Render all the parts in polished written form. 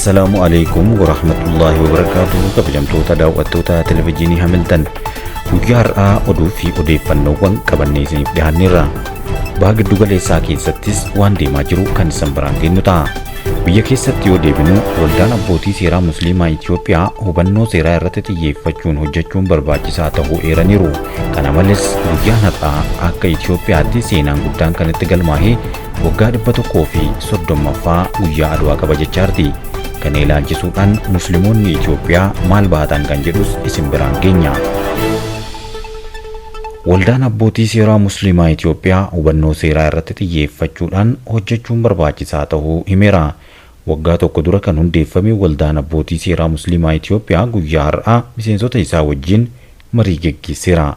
Assalaamu alaikum warahmatullaahi wabarakaatuhu. Kabajamtoota daawwattoota televizyiinii Hamiltan, guyyaa har'aa oduu fi odeeffannoowwan qabannee isiniif dhiyaanneerra. Baha giddu galeessaa keessattis waan deemaa jiru kan isin biraan geenyu ta'a. Biyya keessatti yoo deebinu, waldaan abbootii seeraa Musliimaa Itoophiyaa hubannoo seeraa irratti xiyyeeffachuun hojjechuun barbaachisaa ta'uu eeraniiru. Kana malees guyyaan har'aa akka Itoophiyaatti seenaan guddaan kan itti galmaa'e waggaa 130ffaa guyyaa Adwaa kabajachaarti. Kana ilaalchisuudhaan Musliimoonni Itoophiyaa maal baatan kan jedhus isin biraan geenya. Waldaan abbootii seeraa Musliimaa Itoophiyaa hubannoo seeraa irratti xiyyeeffachuudhaan hojjechuun barbaachisaa ta'uu himeera. Waggaa tokko dura kan hundeeffame waldaan abbootii seeraa Musliimaa Itoophiyaa guyyaa har'aa miseensota isaa wajjin marii geggeesseera.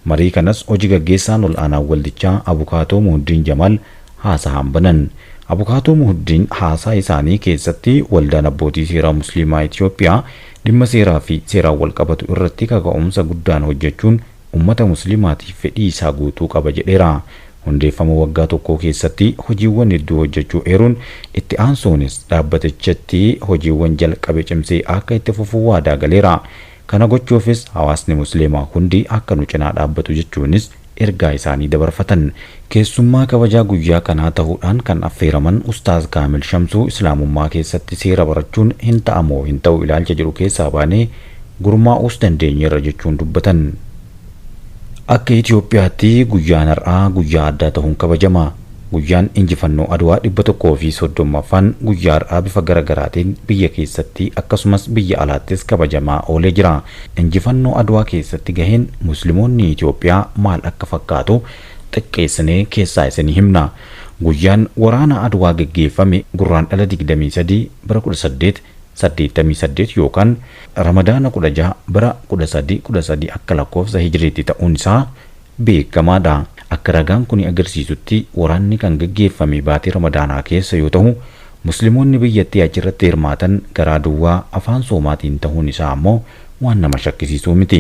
Marii kanas hojii gaggeessaan ol'aanaa waldichaa Abukaatoo Muhuddiin Jamaal haasa'aan banan. Abukaatoo Muhuddiin haasaa isaanii keessatti waldaan abbootii seeraa Musliimaa Itoophiyaa dhimma seeraa fi seeraan wal qabatu irratti kaka'umsa guddaan hojjechuun ummata Musliimaatiif fedhii isaa guutuu qaba jedheera. Hundeeffama waggaa tokkoo keessatti hojiiwwan hedduu hojjechuu eeruun, itti aansuunis dhaabbatichatti hojiiwwan jalqabe cimsee akka itti fufuu waadaa galeera. Kana gochuufis hawaasni Musliimaa hundi akka nu cinaa dhaabbatu jechuunis ergaa isaanii dabarfatan. Keessummaa kabajaa guyyaa kanaa ta'uudhaan kan affeeraman Ustaaz Kaamil Shamsuu Islaamummaa keessatti seera barachuun hin ta'amoo hin ta'u ilaalcha jedhu keessaa baanee gurmaa'uus dandeenyeerra jechuun dubbatan. Akka Itoophiyaatti guyyaan har'aa guyyaa addaa ta'uun kabajama. Guyyaan injifannoo Adwaa 130ffaan guyyaa har'aa bifa garaagaraatiin biyya keessatti akkasumas biyya alaattis kabajamaa oolee jira. Injifannoo Adwaa keessatti gaheen Musliimoonni Itoophiyaa maal akka fakkaatu xiqqeessinee keessaa isinii himna. Guyyaan waraana Adwaa geggeeffame Gurraandhala 23 bara 1888 yookaan Ramadaana 16 bara 1313 akka lakkoofsa Hijriitti ta'uun isaa beekamaadha. Akka ragaan kun agarsiisutti waraanni kan geggeeffame baatii Ramadaanaa keessa yoo ta'u, Musliimoonni biyyattii achirratti hirmaatan garaa duwwaa afaan soomaatiin ta'uun isaa ammoo waan nama shakkisiisuu miti.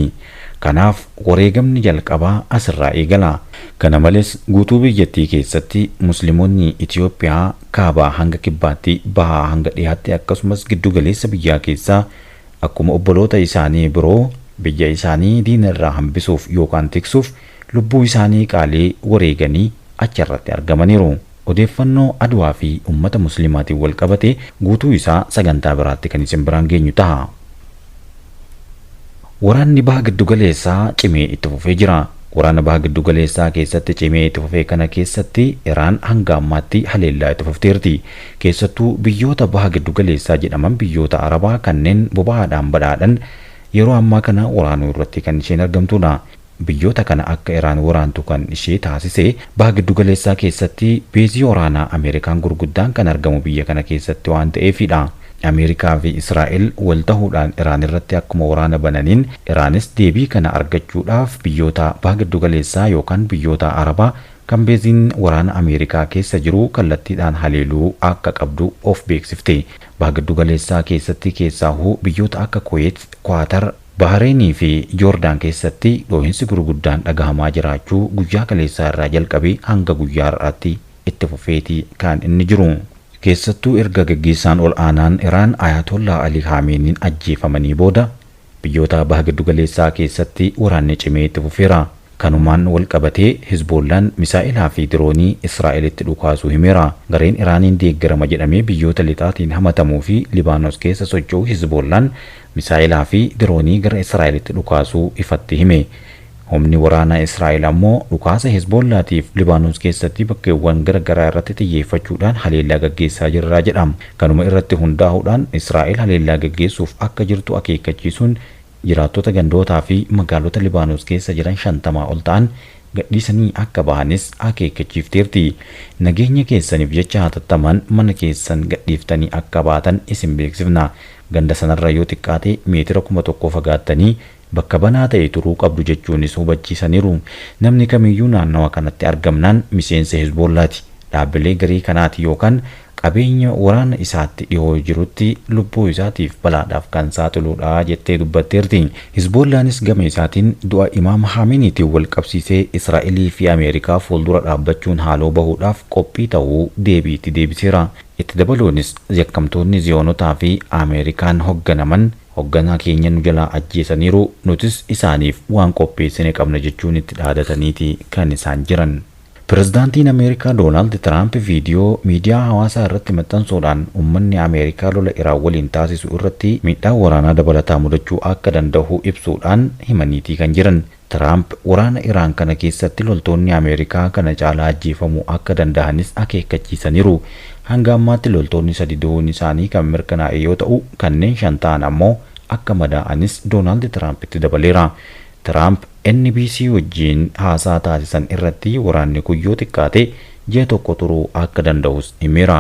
Kanaaf wareegamni jalqabaa asirraa eegala. Kana malees guutuu biyyattii keessatti Musliimoonni Itoophiyaa kaabaa hanga kibbaatti, bahaa hanga dhiyaatti, akkasumas giddu galeessa biyyaa keessaa akkuma obboloota isaanii biroo biyya isaanii diina irraa hambisuuf yookaan tiksuuf lubbuu isaanii qaalii wareeganii achirratti argamaniiru. Odeeffannoo Adwaa fi uummata Musliimaatiin wal qabate guutuu isaa sagantaa biraatti kan isin biraan geenyu ta'a. Waraanni baha giddu galeessaa cimee itti fufee jira. Waraana baha giddu galeessaa keessatti cimee itti fufee kana keessatti Iraan hanga ammaatti haleellaa itti fufteerti. Keessattuu biyyoota baha giddu galeessaa jedhaman, biyyoota Arabaa kanneen boba'aadhaan badhaadhan yeroo ammaa kana waraanuu irratti kan isheen argamtudha. Biyyoota kana akka Iraan waraantu kan ishee taasise baha giddu galeessaa keessatti beezii waraanaa Ameerikaan gurguddaan kan argamu biyya kana keessatti waan ta'eefidha. Ameerikaa fi Israa'el wal ta'uudhaan Iraan irratti akkuma waraana bananiin, Iraanis deebii kana argachuudhaaf biyyoota baha giddu galeessaa yookaan biyyoota Arabaa kan beeziin waraana Ameerikaa keessa jiru kallattiidhaan haleeluu akka qabdu of beeksifte. Baha giddu galeessaa keessatti keessaahuu biyyoota akka Kuweet, Kwaatar, Bahareenii fi Joordaan keessatti dhoohinsi gurguddaan dhagahamaa jiraachuu guyyaa kaleessaa irraa jalqabee hanga guyyaa har'aatti itti fufeeti kan inni jiru. Keessattuu erga gaggeessaan ol aanaan Iraan Ayatollah Ali Hameeniin ajjeefamanii booda biyyoota baha giddu galeessaa keessatti waraanni cimee itti fufeera. Kanumaan wal qabatee Hizboollaan misaa'ilaa fi diroonii Israa'elitti dhukaasuu himeera. Gareen Iraaniin deeggarama jedhamee biyyoota lixaatiin hamatamuu fi Libaanos keessa socho'u Hizboollaan misaa'ilaa fi diroonii gara Israa'elitti dhukaasuu ifatti hime. Humni waraanaa Israa'el ammoo dhukaasa Hizboollaatiif Libaanos keessatti bakkeewwan gara garaa irratti xiyyeeffachuudhaan haleellaa gaggeessaa jirra jedha. Kanuma irratti hundaa'uudhaan Israa'el haleellaa gaggeessuuf akka jirtu akeekkachiisuun jiraattota gandootaa fi magaalota Libaanos keessa jiran 50 ol ta'an gadhiisanii akka bahanis akeekkachiifteerti. Nageenya keessaniif jecha hatattamaan mana keessan gadhiiftanii akka baatan isin beeksifna. Ganda sanarra yoo xiqqaate meetira 1000 fagaattanii bakka banaa ta'e turuu qabdu jechuunis hubachiisaniiru. Namni kamiyyuu naannawa kanatti argamnaan miseensa Hizboollaati, dhaabbilee garee kanaati yookaan qabeenya waraana isaatti dhihoo jirutti lubbuu isaatiif balaadhaaf kan saaxiluudha jettee dubbatteerti. Hizboollaanis gama isaatiin du'a Imaam Haaminiitiin wal qabsiisee Israa'elii fi Ameerikaa fuuldura dhaabbachuun haaloo bahuudhaaf qophii ta'uu deebiitti deebiseera. Itti dabaluunis yakkamtoonni Ziyoonotaa fi Ameerikaan hogganaman hogganaa keenya nu jalaa ajjeesaniiru, nutis isaaniif waan qopheessine qabna jechuun itti dhaadataniiti kan isaan jiran. Pirezidaantiin Ameerikaa Doonaald Tiraamp viidiyoo miidiyaa hawaasaa irratti maxxansuudhaan uummanni Ameerikaa lola Iraan waliin taasisu irratti miidhaa waraanaa dabalataa mudachuu akka danda'u ibsuudhaan himaniitii kan jiran. Tiraamp waraana Iraan kana keessatti loltoonni Ameerikaa kana caalaa ajjeefamuu akka danda'anis akeekkachiisaniiru. Hanga ammaatti loltoonni sadi du'uun isaanii kan mirkanaa'e yoo ta'u, kanneen 5 ta'an ammoo akka madaa'anis Doonaald Tiraampitti dabaleera. Tiraamp NBC wajjin haasaa taasisan irratti waraanni kun yoo xiqqaate ji'a tokko turuu akka danda'us himeera.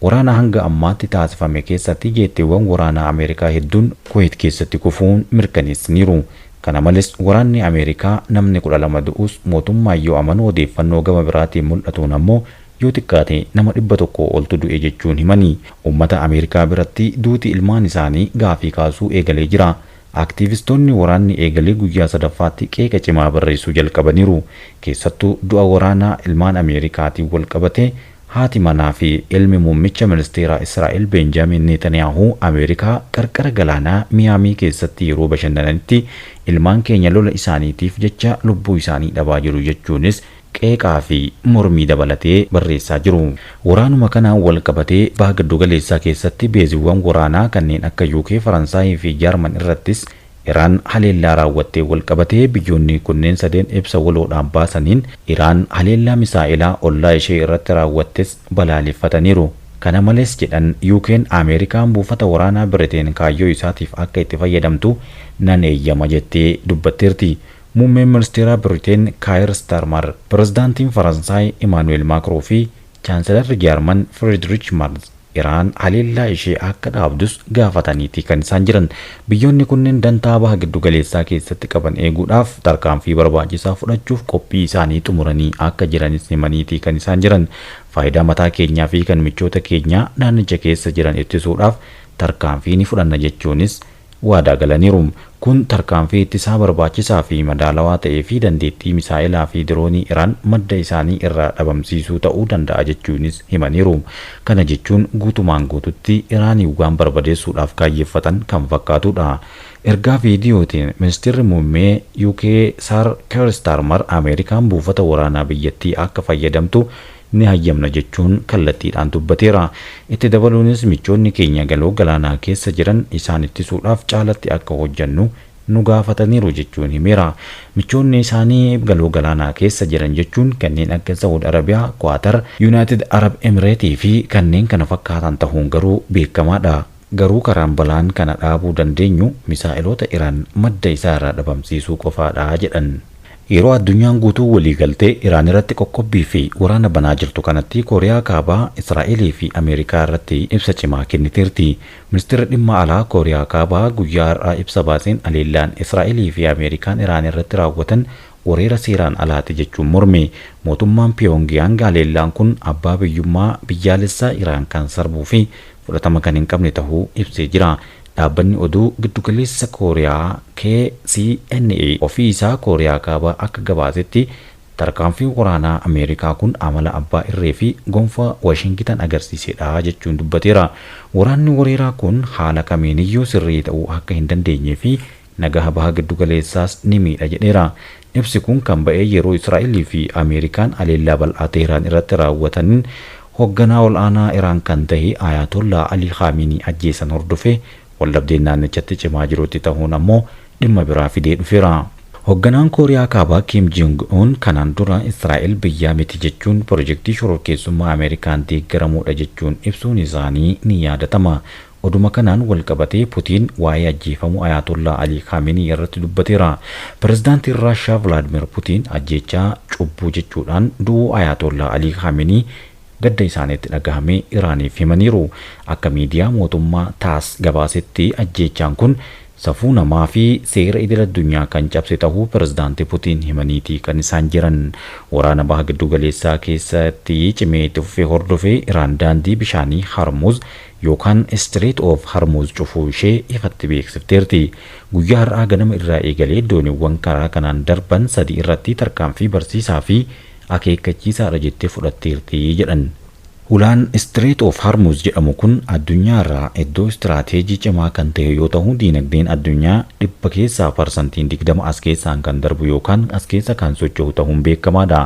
Waraana hanga ammaatti taasifame keessatti jeettiiwwan waraanaa Ameerikaa hedduun Kuweet keessatti kufuun mirkaneessaniiru. Kana malees waraanni Ameerikaa namni 12 du'us mootummaan yoo amanu odeeffannoo gama biraatiin mul'atuun ammoo yoo xiqqaate nama 100 oltu du'e jechuun himani. Uummata Ameerikaa biratti duuti ilmaan isaanii gaafii kaasuu eegalee jira. Aktiivistoonni waraanni eegalee guyyaa sadaffaatti qeeqa cimaa barreessuu jalqabaniiru. Keessattuu du'a waraanaa ilmaan Ameerikaatiin wal qabate haati manaa fi ilmi muummicha ministeeraa Israa'el Beenjaamin Netanyaahuu Ameerikaa qarqara galaanaa Miyaamii keessatti yeroo bashannananitti ilmaan keenya lola isaaniitiif jecha lubbuu isaanii dhabaa jiru jechuunis qeeqaa fi mormii dabalatee barreessaa jiru. Waraanuma kanaan wal qabatee baha giddugaleessaa keessatti beeziiwwan waraanaa kanneen akka UK, Faransaayii fi Jaarman irrattis Iraan haleellaa raawwattee wal qabatee biyyoonni kunneen sadeen ibsa waloodhaan baasaniin Iraan haleellaa misaa'ilaa ollaa ishee irratti raawwattes balaaleffataniiru. Kana malees jedhan UK'n Ameerikaan buufata waraanaa Biriteen kaayyoo isaatiif akka itti fayyadamtu nan eeyyama jettee dubbatteerti. Muummeen ministeeraa Biriteen Kaayir Starmar, pirezidaantiin Faransaay Imaanu'eel Maakroo fi Chaanselarri Jaarman Friedrich Merz Iraan haleellaa ishee akka dhaabdus gaafataniiti kan isaan jiran. Biyyoonni kunneen dantaa baha giddugaleessaa keessatti qaban eeguudhaaf tarkaanfii barbaachisaa fudhachuuf qophii isaanii xumuranii akka jiranis himaniiti kan isaan jiran. Faayidaa mataa keenyaa fi kan michoota keenyaa naannicha keessa jiran ittisuudhaaf tarkaanfii ni fudhanna jechuunis waadaa galaniiru. Kun tarkaanfii ittisaa barbaachisaa fi madaalawaa ta'ee fi dandeettii misaa'ilaa fi diroonii Iraan madda isaanii irraa dhabamsiisuu ta'uu danda'a jechuunis himaniiru. Kana jechuun guutumaan guututti Iraanii waan barbadeessuudhaaf kaayyeeffatan kan fakkaatudha. Ergaa viidiyootiin ministeerri muummee UK Sir Keir Starmer Ameerikaan buufata waraanaa biyyattii akka fayyadamtu ni hayyamna jechuun kallattiidhaan dubbateera. Itti dabaluunis michoonni keenya galoo galaanaa keessa jiran isaan ittisuudhaaf caalatti akka hojjannu nu gaafataniiru jechuun himeera. Michoonni isaanii galoo galaanaa keessa jiran jechuun kanneen akka Saawud Arabiyaa, Kwaatar, Yuunaayitid Arab Emireetii fi kanneen kana fakkaatan ta'uun garuu beekamaadha. Garuu karaan balaan kana dhaabuu dandeenyu misaa'iloota Iraan madda isaa irraa dhabamsiisuu qofaadha jedhan. Yeroo addunyaan guutuu waliigaltee Iraan irratti qoqqobbii fi waraana banaa jirtu kanatti Kooriyaa Kaabaa, Israa'elii fi Ameerikaa irratti ibsa cimaa kenniteerti. Ministeerri dhimma alaa Kooriyaa Kaabaa guyyaa har'aa ibsa baaseen haleellaan Israa'elii fi Ameerikaan Iraan irratti raawwatan weerara seeraan alaati jechuun morme. Mootummaan Piyoongiyaang haleellaan kun abbaa biyyummaa biyyaalessaa Iraan kan sarbuu fi fudhatama kan hin qabne ta'uu ibsee jira. Dhaabbanni oduu giddugaleessa Kooriyaa KCNA ofii isaa Kooriyaa Kaabaa akka gabaasetti tarkaanfiin waraanaa Ameerikaa kun amala abbaa irree fi gonfa Waashingitan agarsiisedha jechuun dubbateera. Waraanni weeraraa kun haala kamiiniyyuu sirrii ta'uu akka hin dandeenyee fi nagaa baha giddugaleessaas ni miidha jedheera. Ibsi kun kan ba'ee yeroo Israa'elii fi Ameerikaan haleellaa bal'aa Teheraan irratti raawwataniin hoogganaa ol'aanaa Iraan kan ta'e Ayatollah Ali Khamenei ajjeesan hordofee waldhabdeen naannichatti cimaa jirutti ta'uun ammoo dhimma biraa fidee dhufeera. Hoogganaan Kooriyaa Kaabaa Kim Jong Un kanaan dura Israa'el biyyaa miti jechuun pirojektii shororkeessummaa Ameerikaan deeggaramuudha jechuun ibsuun isaanii ni yaadatama. Oduma kanaan wal qabatee Putiin waa'ee ajjeefamuu Ayatollah Ali Khamenei irratti dubbateera. Pirezidaantiin Raashaa Vilaadimir Putiin ajjeechaa cubbuu jechuudhaan du'uu Ayatollah Ali Khamenei gadda isaaniitti dhagahame Iraaniif himaniiru. Akka miidiyaa mootummaa TASS gabaasetti ajjeechaan kun safuu namaa fi seera idil addunyaa kan cabse ta'uu pirezidaantii Putiin himaniiti kan isaan jiran. Waraana baha giddugaleessaa keessatti cimee itti fufee hordofee Iraan daandii bishaanii Hormuz yookaan Strait of Hormuz cufuu ishee ifatti beeksifteerti. Guyyaa har'aa ganama irraa eegalee dooniiwwan karaa kanaan darban sadi irratti tarkaanfii barsiisaa fi akeekkachiisaadha jettee fudhatteerti jedhan. Hulaan Strait of Hormuz jedhamu kun addunyaa irraa iddoo istiraateejii cimaa kan ta'e yoo ta'u, diinagdeen addunyaa dhibba keessaa parsantiin 20 as keessaan kan darbu yookaan as keessa kan socho'u ta'uun beekamaadha.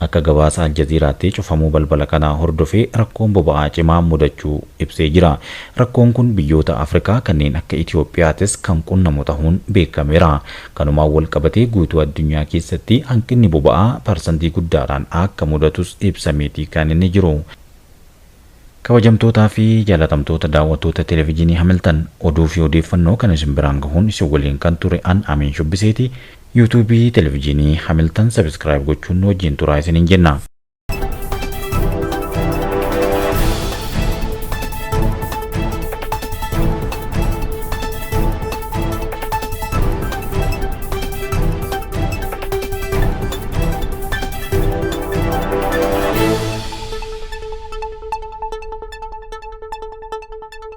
Akka gabaasa Aljaziiraatti cufamuu balbala kanaa hordofee rakkoon boba'aa cimaa mudachuu ibsee jira. Rakkoon kun biyyoota Afrikaa kanneen akka Itiyoophiyaatis kan qunnamu ta'uun beekameera. Kanumaan wal qabatee guutuu addunyaa keessatti hanqinni boba'aa parsantii guddaadhaan akka mudatus ibsameeti kan inni jiru. Kabajamtootaa fi jaalatamtoota daawwattoota Televijiinii Hamiltan, oduu fi odeeffannoo kan isin biraan gahuun isin waliin kan ture an Amiin Shubbiseeti. Yuutuubii Televijiinii Hamiltan sabiskiraayib gochuun nu wajjin turaa isiniin jenna.